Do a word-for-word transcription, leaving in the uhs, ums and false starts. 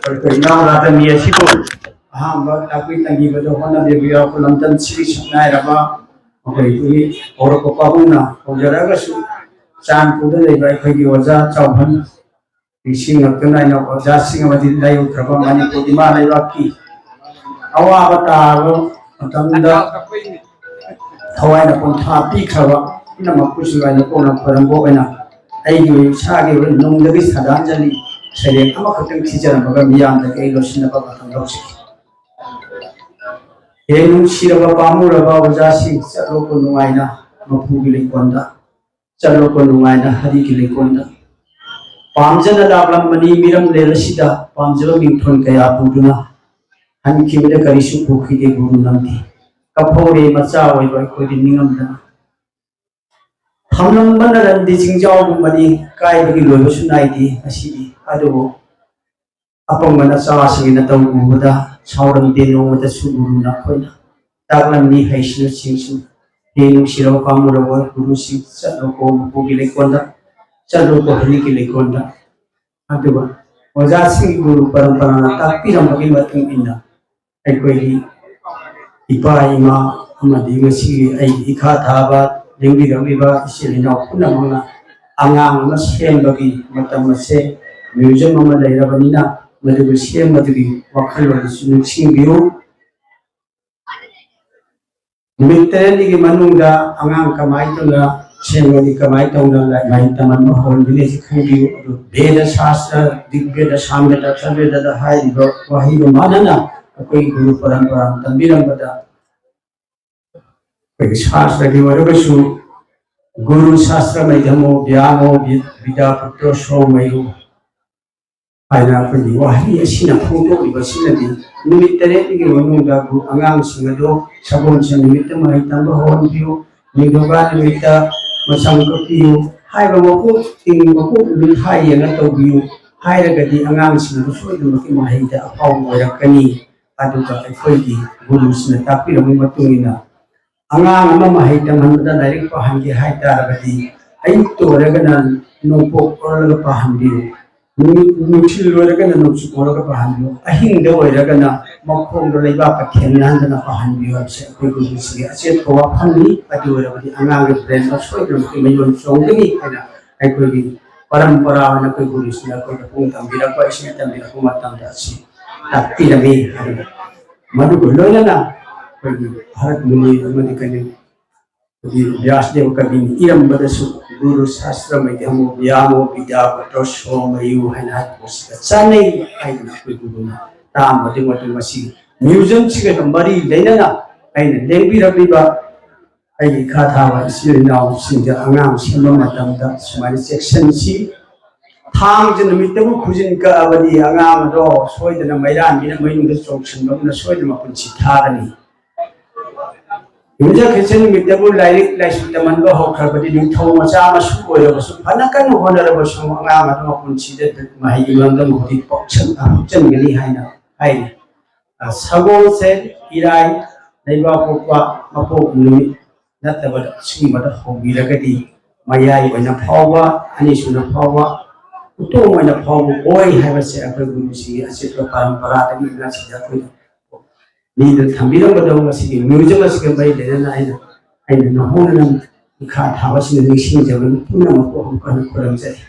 ꯑꯩꯈꯣꯏ ꯏꯅꯥꯎ ꯔꯥꯇꯟꯒꯤ ꯑꯁꯤꯕꯨ ꯑꯍꯥꯟꯕ ꯇꯥꯛꯄꯤ ꯇꯝꯕꯤꯕꯗ ꯍꯣꯠꯅꯕꯤꯕ ꯌꯥꯎꯔꯛꯄ ꯂꯝꯗꯝꯁꯤꯒꯤ ꯁꯛꯅꯥꯏꯔꯕ ꯑꯩꯈꯣꯏꯒꯤ ꯍꯧꯔꯛꯄ ꯄꯥꯕꯨꯡꯅ ꯍꯧꯖꯔꯒꯁꯨ ꯆꯥꯟꯄꯨꯔꯗ ꯂꯩꯕ ꯑꯩꯈꯣꯏꯒꯤ ꯑꯣꯖꯥ ꯆꯥꯎꯍꯟ ꯅꯤꯡꯁꯤꯡꯂꯛꯇꯨꯅ ꯑꯩꯅ ꯑꯣꯖꯥꯁꯤꯡ ꯑꯃꯗꯤ ꯂꯥꯏꯌꯣꯛꯈ꯭ꯔꯕ ꯃꯅꯤꯄꯨꯔ ꯏꯃꯥ ꯂꯩꯕꯥꯛꯀꯤ ꯑꯋꯥꯕ ꯇꯥꯔꯕ ꯃꯇꯝꯗ ꯊꯋꯥꯏꯅ ꯄꯣꯟꯊꯥ ꯄꯤꯈ꯭ꯔꯕ ꯄꯨꯝꯅꯃꯛꯄꯨꯁꯨ ꯑꯩꯅ ꯄꯣꯛꯅ ꯈꯣꯏꯔꯝꯕ ꯑꯣꯏꯅ ꯑꯩꯒꯤ ꯑꯣꯏꯕ ꯏꯁꯥꯒꯤ ꯑꯣꯏꯕ ꯅꯨꯡꯗꯒꯤ ꯁꯗꯥꯟꯖꯂꯤ ꯁꯩꯔꯦꯡ ꯑꯃꯈꯛꯇꯪ ꯊꯤꯖꯔꯝꯃꯒ ꯃꯤꯌꯥꯝꯗꯒꯤ ꯑꯩ ꯂꯣꯏꯁꯤꯟꯅꯕ ꯃꯇꯝ ꯂꯧꯖꯒꯦ꯫ ꯍꯦ ꯅꯨꯡꯁꯤꯔꯕ ꯄꯥꯝꯃꯨꯔꯕ ꯑꯣꯖꯥꯁꯤꯡ, ꯆꯠꯂꯣꯀꯣ ꯅꯨꯡꯉꯥꯏꯅ ꯃꯄꯨꯒꯤ ꯂꯩꯀꯣꯜꯗ, ꯆꯠꯂꯣꯀꯣ ꯅꯨꯡꯉꯥꯏꯅ ꯍꯔꯤꯒꯤ ꯂꯩꯀꯣꯜꯗ꯫ ꯄꯥꯝꯖꯅ ꯂꯥꯛꯂꯝꯕꯅꯤ ꯃꯤꯔꯝꯂꯦꯟ ꯑꯁꯤꯗ, ꯄꯥꯝꯖꯕ ꯃꯤꯡꯊꯣꯟ ꯀꯌꯥ ꯄꯨꯗꯨꯅ꯫ ꯍꯟꯈꯤꯕꯗ ꯀꯔꯤꯁꯨ ꯄꯨꯈꯤꯗꯦ ꯒꯨꯔꯨ ꯅꯪꯗꯤ, ꯀꯞꯐꯧꯔꯦ ꯃꯆꯥ ꯑꯣꯏꯕ ꯑꯩꯈꯣꯏꯗꯤ ꯅꯤꯡꯉꯝꯗꯅ꯫ ꯊꯝꯂꯝꯕꯅ ꯔꯟꯗꯤ ꯆꯤꯡꯖꯥꯎꯒꯨꯝꯕꯅꯤ, ꯀꯥꯏꯕꯒꯤ ꯂꯣꯏꯕꯁꯨ ꯅꯥꯏꯗꯦ ꯉꯁꯤꯗꯤ꯫ ꯑꯗꯨꯕꯨ ꯑꯄꯪꯕ ꯅꯆꯥꯁꯤꯡꯒꯤ ꯅꯇꯧ ꯎꯕꯗ ꯁꯥꯎꯔꯝꯗꯦ ꯅꯣꯡꯃꯇꯁꯨ ꯒꯨꯔꯨ ꯅꯈꯣꯏꯅ꯫ ꯇꯥꯛꯂꯝꯃꯤ ꯍꯩꯁꯤꯡꯕꯁꯤꯡꯁꯨ꯫ ꯍꯦ ꯅꯨꯡꯁꯤꯔꯕ ꯄꯥꯝꯃꯨꯔꯕ ꯒꯨꯔꯨꯁꯤꯡ, ꯆꯠꯂꯣꯀꯣ ꯃꯄꯨꯒꯤ ꯂꯩꯀꯣꯜꯗ, ꯆꯠꯂꯣꯀꯣ ꯍꯔꯤꯒꯤ ꯂꯩꯀꯣꯜꯗ꯫ ꯑꯗꯨꯒ ꯑꯣꯖꯥꯁꯤꯡꯒꯤ ꯒꯨꯔꯨ ꯄꯔꯝꯄꯔꯥꯅ ꯇꯥꯛꯄꯤꯔꯝꯕꯒꯤ ꯃꯇꯨꯡ ꯏꯟꯅ ꯑꯩꯈꯣꯏꯒꯤ ꯏꯄꯥ ꯏꯃꯥ ꯑꯃꯗꯤ ꯉꯁꯤꯒꯤ ꯑꯩꯒꯤ ꯏꯈꯥ ꯊꯥꯕ ꯂꯦꯡꯕꯤꯔꯛꯂꯤꯕ ꯏꯆꯤꯜ ꯏꯅꯥꯎ ꯄꯨꯝꯅꯃꯛꯅ ꯑꯉꯥꯡ ꯑꯃ ꯁꯦꯝꯕꯒꯤ ꯃꯇꯝ ꯑꯁꯦ ꯃ꯭ꯌꯨꯖꯤꯌꯝ ꯑꯃ ꯂꯩꯔꯕꯅꯤꯅ ꯃꯗꯨꯕꯨ ꯁꯦꯝꯕꯗꯨꯒꯤ ꯋꯥꯈꯜꯂꯣꯟ ꯑꯗꯨꯁꯨ ꯅꯤꯡꯁꯤꯡꯕꯤꯌꯨ꯫ ꯅꯨꯃꯤꯠ ꯇꯔꯦꯠꯅꯤꯒꯤ ꯃꯅꯨꯡꯗ ꯑꯉꯥꯡ ꯀꯃꯥꯏꯅ ꯇꯧꯅ ꯁꯦꯝꯒꯅꯤ, ꯀꯃꯥꯏꯅ ꯇꯧꯅ ꯂꯥꯏꯔꯤꯛ ꯃꯍꯩ ꯇꯝꯍꯟꯕ ꯍꯧꯍꯟꯒꯅꯤ ꯁꯤ ꯈꯪꯕꯤꯌꯨ꯫ ꯑꯗꯨ ꯚꯦꯗ ꯁꯥꯁꯇ꯭ꯔ, ꯔꯤꯒ ꯚꯦꯗ, ꯁꯥꯝ ꯚꯦꯗ, ꯑꯊꯔꯕ ꯚꯦꯗꯗ ꯍꯥꯏꯔꯤꯕ ꯋꯥꯍꯩꯗꯨ ꯃꯥꯟꯅꯅ ꯑꯩꯈꯣꯏꯒꯤ ꯒꯨꯔꯨ ꯄꯔꯝꯄꯔꯥ ꯇꯝꯕꯤꯔꯝꯕꯗ ꯑꯩꯈꯣꯏꯒꯤ ꯁꯥꯁꯇ꯭ꯔꯒꯤ ꯑꯣꯏꯔꯒꯁꯨ ꯒꯨꯔꯨ ꯁꯥꯁꯇ꯭ꯔ ꯃꯩꯙꯃꯣ ꯕ꯭ꯌꯥꯃꯣ ꯕꯤ-, ꯕꯤꯗ꯭ꯌꯥꯄꯨꯇ꯭ꯔ ꯁꯣꯃꯌꯨ ꯍꯥꯏꯅ ꯑꯩꯈꯣꯏꯒꯤ ꯋꯥꯍꯩ ꯑꯁꯤꯅ ꯐꯣꯡꯗꯣꯛꯂꯤꯕꯁꯤꯅꯗꯤ ꯅꯨꯃꯤꯠ ꯇꯔꯦꯠꯅꯤꯒꯤ ꯃꯅꯨꯡꯗ ꯒꯨ-, ꯑꯉꯥꯡꯁꯤꯡ ꯑꯗꯨ ꯁꯒꯣꯜꯁꯦꯟ ꯅꯨꯃꯤꯠꯇ ꯃꯍꯩ ꯇꯝꯕ ꯍꯧꯍꯟꯕꯤꯌꯨ, ꯅꯤꯡꯊꯧꯀꯥ ꯅꯨꯃꯤꯠꯇ ꯃꯁꯝ ꯀꯛꯄꯤꯌꯨ ꯍꯥꯏꯕ ꯃꯀꯣꯛ ꯇꯤꯡ ꯃꯀꯣꯛ ꯅꯨꯃꯤꯠ ꯍꯥꯏ ꯌꯦꯡꯉ ꯇꯧꯕꯤꯌꯨ ꯍꯥꯏꯔꯒꯗꯤ ꯑꯉꯥꯡꯁꯤꯡ ꯑꯗꯨ ꯁꯣꯏꯗꯅꯃꯛꯀꯤ ꯃꯍꯩꯗ ꯑꯐꯥꯎꯕ ꯑꯣꯏꯔꯛꯀꯅꯤ꯫ ꯑꯗꯨꯒ ꯑꯩꯈꯣꯏꯒꯤ ꯒꯨꯔꯨꯁꯤꯡꯅ ꯇꯥꯛꯄꯤꯔꯝꯕꯒꯤ ꯃꯇꯨꯡ ꯏꯟꯅ ꯑꯉꯥꯡ ꯑꯃ ꯃꯍꯩ ꯇꯝꯍꯟꯕꯗ ꯂꯥꯏꯔꯤꯛ ꯄꯥꯍꯟꯒꯦ ꯍꯥꯏ ꯇꯥꯔꯒꯗꯤ ꯑꯌꯨꯛꯇ ꯑꯣꯏꯔꯒꯅ ꯅꯣꯡꯄꯣꯛ ꯑꯣꯜꯂꯒ ꯄꯥꯍꯟꯕꯤꯌꯨ꯫ ꯅꯨꯃꯤꯠ ꯅꯨꯡꯊꯤꯜ ꯑꯣꯏꯔꯒꯅ ꯅꯣꯡꯆꯨꯞ ꯑꯣꯜꯂꯒ ꯄꯥꯍꯟꯕꯤꯌꯨ, ꯑꯍꯤꯡꯗ ꯑꯣꯏꯔꯒꯅ ꯃꯈꯣꯡꯗꯣ ꯂꯩꯕꯥꯛꯀ ꯊꯦꯡꯅꯍꯟꯗꯅ ꯄꯥꯍꯟꯕꯤꯌꯨ ꯍꯥꯏꯕꯁꯦ ꯑꯩꯈꯣꯏ ꯒꯨꯔꯨꯁꯤꯒꯤ ꯑꯆꯦꯠꯄ ꯋꯥꯐꯝꯅꯤ꯫ ꯑꯗꯨ ꯑꯣꯏꯔꯕꯗꯤ ꯑꯉꯥꯡꯒꯤ ꯕ꯭ꯔꯦꯟꯗ ꯁꯣꯏꯗꯅꯃꯛꯀꯤ ꯃꯌꯣꯟ ꯆꯣꯡꯒꯅꯤ ꯍꯥꯏꯅ ꯑꯩꯈꯣꯏꯒꯤ ꯄꯔꯝꯄꯔꯥ ꯑꯣꯏꯅ ꯑꯩꯈꯣꯏ ꯒꯨꯔꯨꯁꯤꯅ ꯑꯩꯈꯣꯏꯗ ꯄꯨꯡ ꯇꯝꯕꯤꯔꯛꯄ, ꯏꯁꯩ ꯇꯝꯕꯤꯔꯛꯄ ꯃꯇꯝꯗ ꯑꯁꯤ ꯇꯥꯛꯄꯤꯔꯝꯃꯤ꯫ ꯑꯗꯨꯅ ꯃꯗꯨꯒ ꯂꯣꯏꯅꯅ ꯑꯩꯈꯣꯏꯒꯤ ꯚꯥꯔꯠ ꯃꯨꯅꯤ ꯑꯃꯗꯤ ꯀꯩꯅꯣ ꯑꯩꯈꯣꯏꯒꯤ ꯕ꯭ꯌꯥꯁꯗꯦꯕ ꯀꯕꯤꯅ ꯏꯔꯝꯕꯗꯁꯨ "ꯒꯨꯔꯨ ꯁꯥꯁꯇ꯭ꯔ ꯃꯙ꯭ꯌꯃꯣ ꯕ꯭ꯌꯥꯃꯣ ꯕꯤꯗ꯭ꯌꯥ ꯄꯇ꯭ꯔꯣ ꯁꯣꯃꯌꯨ" ꯍꯥꯏꯅ ꯍꯥꯏꯕꯁꯤꯗ ꯆꯥꯅꯩ ꯍꯥꯏꯗꯅ ꯑꯩꯈꯣꯏ ꯒꯨꯔꯨꯅ ꯇꯥꯛꯑꯝꯕꯗꯨ ꯃꯇꯨꯡ ꯑꯁꯤ ꯃ꯭ꯌꯨꯖꯝꯁꯤꯒ ꯃꯔꯤ ꯂꯩꯅꯅ ꯑꯩꯅ ꯂꯦꯡꯕꯤꯔꯛꯂꯤꯕ ꯑꯩꯒꯤ ꯏꯈꯥ ꯊꯥꯕ ꯏꯆꯤꯜ ꯏꯅꯥꯎꯁꯤꯡꯗ ꯑꯉꯥꯡ ꯁꯦꯝꯕ ꯃꯇꯝꯗ ꯁꯨꯃꯥꯏꯅ ꯆꯦꯛꯁꯤꯟꯁꯤ꯫ ꯊꯥꯡꯁꯦ ꯅꯨꯃꯤꯠꯇꯕꯨ ꯈꯨꯖꯤꯟ ꯀꯛꯑꯕꯗꯤ ꯑꯉꯥꯡ ꯑꯗꯣ ꯁꯣꯏꯗꯅ ꯃꯩꯔꯥꯟꯕꯤꯅ ꯃꯌꯨꯝꯗ ꯆꯣꯡꯁꯤꯟꯕ ꯑꯃꯅ ꯁꯣꯏꯗꯅ ꯃꯄꯨꯟꯁꯤ ꯊꯥꯒꯅꯤ꯫ ꯌꯨꯝꯖ ꯈ꯭ꯔꯤꯁꯇ ꯅꯨꯃꯤꯠꯇꯕꯨ ꯂꯥꯏꯔꯤꯛ ꯂꯥꯏꯁꯨ ꯇꯝꯍꯟꯕ ꯍꯧꯈ꯭ꯔꯕꯗꯤ ꯅꯤꯡꯊꯧ ꯃꯆꯥ ꯃꯁꯨ ꯑꯣꯏꯔꯕꯁꯨ ꯐꯅ ꯀꯟꯅ ꯍꯣꯠꯅꯔꯕꯁꯨ ꯑꯉꯥꯡ ꯑꯗꯨ ꯃꯄꯨꯟꯁꯤꯗ ꯃꯍꯩꯒꯤ ꯂꯝꯗꯝ ꯍꯧꯖꯤꯛ ꯄꯣꯛꯁꯟ-, ꯍꯥꯞꯆꯤꯟꯒꯅꯤ ꯍꯥꯏꯅ ꯍꯥꯏꯔꯤ꯫ ꯑ, ꯁꯒꯣꯜꯁꯦꯟ, ꯏꯔꯥꯏ, ꯂꯩꯕꯥꯛꯄꯣꯛꯄ, ꯃꯄꯣꯛ ꯅꯨꯃꯤꯠ ꯅꯠꯇꯕꯗ ꯑꯁꯤꯒꯨꯝꯕꯗ ꯍꯧꯕꯤꯔꯒꯗꯤ ꯃꯌꯥꯏ ꯑꯣꯏꯅ ꯐꯥꯎꯕ, ꯑꯅꯤꯁꯨꯅ ꯐꯥꯎꯕ, ꯎꯇꯣꯡ ꯑꯣꯏꯅ ꯐꯥꯎꯕ ꯑꯣꯏ ꯍꯥꯏꯕꯁꯦ ꯑꯩꯈꯣꯏ ꯒꯨꯔꯨꯁꯤꯒꯤ ꯑꯆꯦꯠꯄ ꯄꯔꯝꯄꯔꯥꯗꯒꯤ ꯉꯁꯤꯗ ꯑꯩꯈꯣꯏꯅ ꯃꯤꯗ ꯊꯝꯕꯤꯔꯝꯕꯗꯣ ꯉꯁꯤꯒꯤ ꯃ꯭ꯌꯨꯖꯝ ꯑꯁꯤꯒ ꯃꯔꯤ ꯂꯩꯅꯅ ꯑꯩꯅ, ꯑꯩꯅ ꯅꯧꯍꯧꯅꯅ ꯏꯈꯥ ꯊꯥꯕꯁꯤꯡꯗ ꯅꯤꯡꯁꯤꯡꯖꯕꯅꯤ꯫ ꯄꯨꯝꯅꯃꯛꯄꯨ ꯑꯃꯨꯛ ꯍꯟꯅ ꯈꯨꯔꯨꯝꯖꯔꯤ꯫